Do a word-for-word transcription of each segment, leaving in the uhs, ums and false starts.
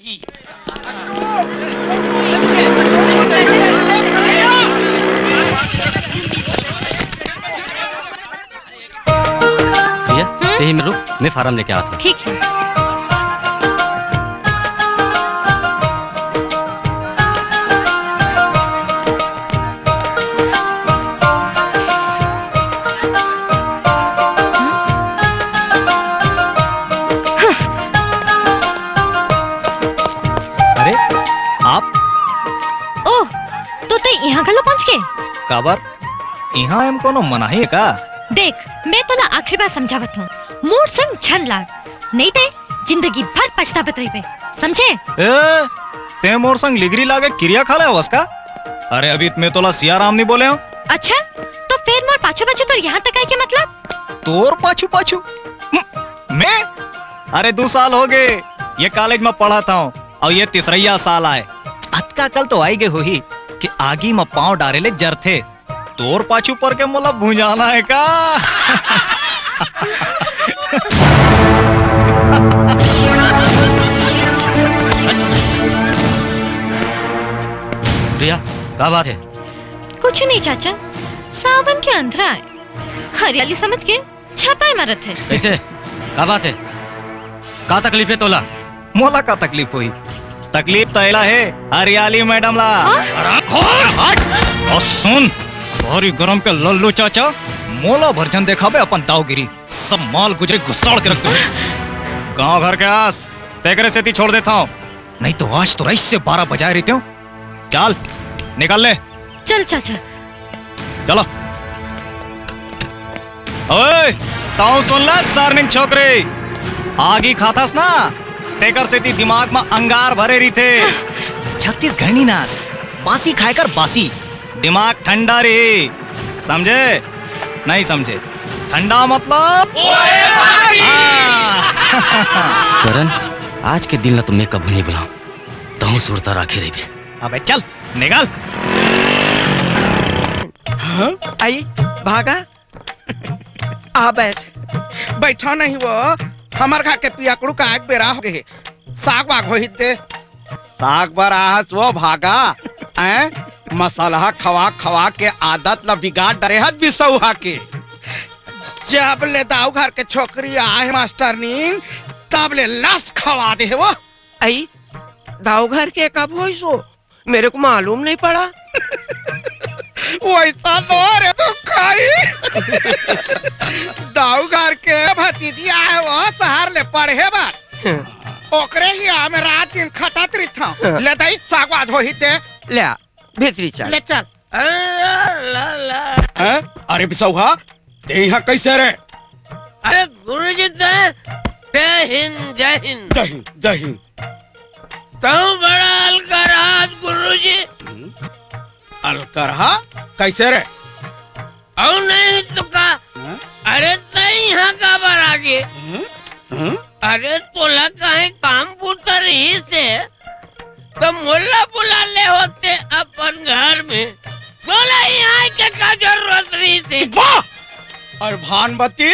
भैया, हम्म? यही में रुक, मैं फार्म लेके आता हूँ। ठीक है। अरे, आप? ओह, तो तै इहाँ घलो पहुँच गे? काबर? इहाँ एम कोनो मनाही हे का? देख, मैं तोला आखिरी बार समझावत हूँ, मोर संग झन लाग, नहीं ते जिंदगी भर पछतावत रहिबे, समझे? ए, ते मोर संग लिगरी लागे किरिया खा ले हवस का? अरे अभी त मैं तोला सियाराम नहीं बोले हूँ। अच्छा, तो फिर मोर पाछू पाछू तोर यहाँ तक आए के मतलब? तोर पाछू पाछू? हम्म, मैं? अरे दू साल हो गे, ये कॉलेज में पढ़त हूँ, अउ ये तीसरइया साल आय। अतका अकल तो आइगे होही कि आगी म पाँव डारे ले जरथे। तोर पाछू पर के मोला भुंजाना हे का? प्रिया, का बात हे? कुछ नहीं चाचा, सावन के अंधरा हे, हरियाली समझ के छपाई मारत हे। कइसे? का बात हे? का तकलीफ हे तोला? मोला का तकलीफ होही? तकलीफ त एला हे, हरियाली मैडम ला। हाँ? हरामखोर, हट! अउ सुन, तोहरी गरम के लल्लू चाचा, मोला भर झन देखाबे अपन दावगिरी। सब माल गुजरी घुसाड़ के रख दूँ। गाँव घर के आस, तेकरे सेती छोड़ देथंव। नहीं तो आज तो रईस से बारह बजाए रहितेंव। चल, निकल ले। चल चाचा। चलो। ओए, तौं सुन ला, सरनिन छोकरी। आगी खाथस ना, तेकर सेती दिमाग म अंगार भरे रहिथे। छत्तीसगढ़नी नास, बासी खाए कर बासी। दिमाग ठंडा रही, समझे? नहीं समझे? ठंडा मतलब? हाँ। करण, आज के दिन ला तो मैं कभू नहीं भुलाऊं। तहूँ सुरता राखे रहिबे। अबे चल, निकल। हाँ? आई, भागा। आ बैठ। बैठा नहीं वो, हमर घर के पियकड़ू का एक बेरा हो गए। साग वाग होही ते। साग बर आहस वो भागा, हैं? मसलहा खवा खवा के आदत ल बिगाड़ डरे हस बिसौहा के। जब ले दाऊ घर के छोकरी आहे मास्टरनी, तब ले लस खवा दे हे वो। आई, दाऊ घर के कब होइस वो? मेरे को मालूम नहीं पड़ा। वैसा नो रे तू खाई। दाऊ घर के भतीजी आहे वो शहर ले पढ़े बर। हम्म। ओकरे ही आमे रात दिन खटत रहिथंव। हाँ। ले दई, साग वाग होही ते। ले आ, भीतरी चल। ले चल। अरे, ला, ला। हैं? अरे बिसौहा, ते इहाँ कइसे रे? अरे गुरुजी, ते जय हिंद, जय हिंद। जय हिंद, जय हिंद। तहूँ बड़ा अलकरहा गुरुजी। हम्म? अलकरहा? कइसे रे? अउ नहीं तो का? हाँ? अरे तैं इहाँ काबर आगे? हम्म? हम्म? अरे तोला कहीं काम बूता रहिस हे, त मोला बुला ले होते अपन घर में। तोला इहाँ के का जरूरत रहिस हे? वाह! अरे भानमती,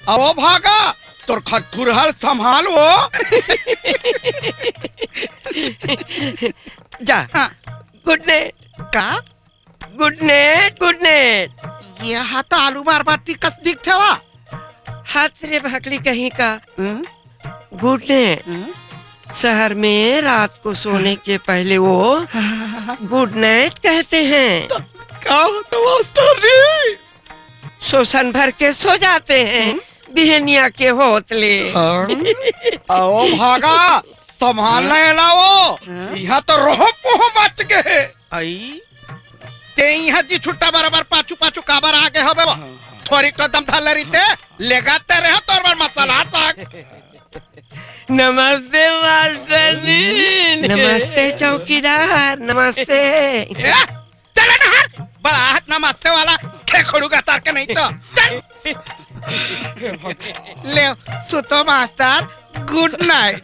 अब ओ भागा, तोर खटखुरहा ल संभाल वो। जा। हाँ। गुड नाइट। का? गुड नाइट, गुड नाइट। ये हा तो आलू मार बाटी कस दिखथे वा। हाथ रे भकली कहीं का। हम्म? गुड नाइट। हम्म? शहर में रात को सोने के पहले वो गुड नाइट कहते हैं। तो का होता मास्टर जी? शोषण भर के सो जाते हैं, हम्म? बिहनिया के होत ले। हाँ। आओ भागा, संभाल हाँ। ले लाओ। हाँ। यहाँ तो रोह पोह मच गए। आई। ते इहाँ जी छुट्टा बराबर पाछू पाछू काबर आगे हबे वो? हाँ, हाँ। थोड़ी तो दम धर ले रहिते, लेगा ते रहे तोर बर मसाला साग। नमस्ते मास्टर जी। नमस्ते चौकीदार, नमस्ते। ए, चल ना हर, बड़ा हाथ नमस्ते वाला, खेखड़ू का तार के नहीं तो। चल। ले, सुतो मास्टर, गुड नाइट।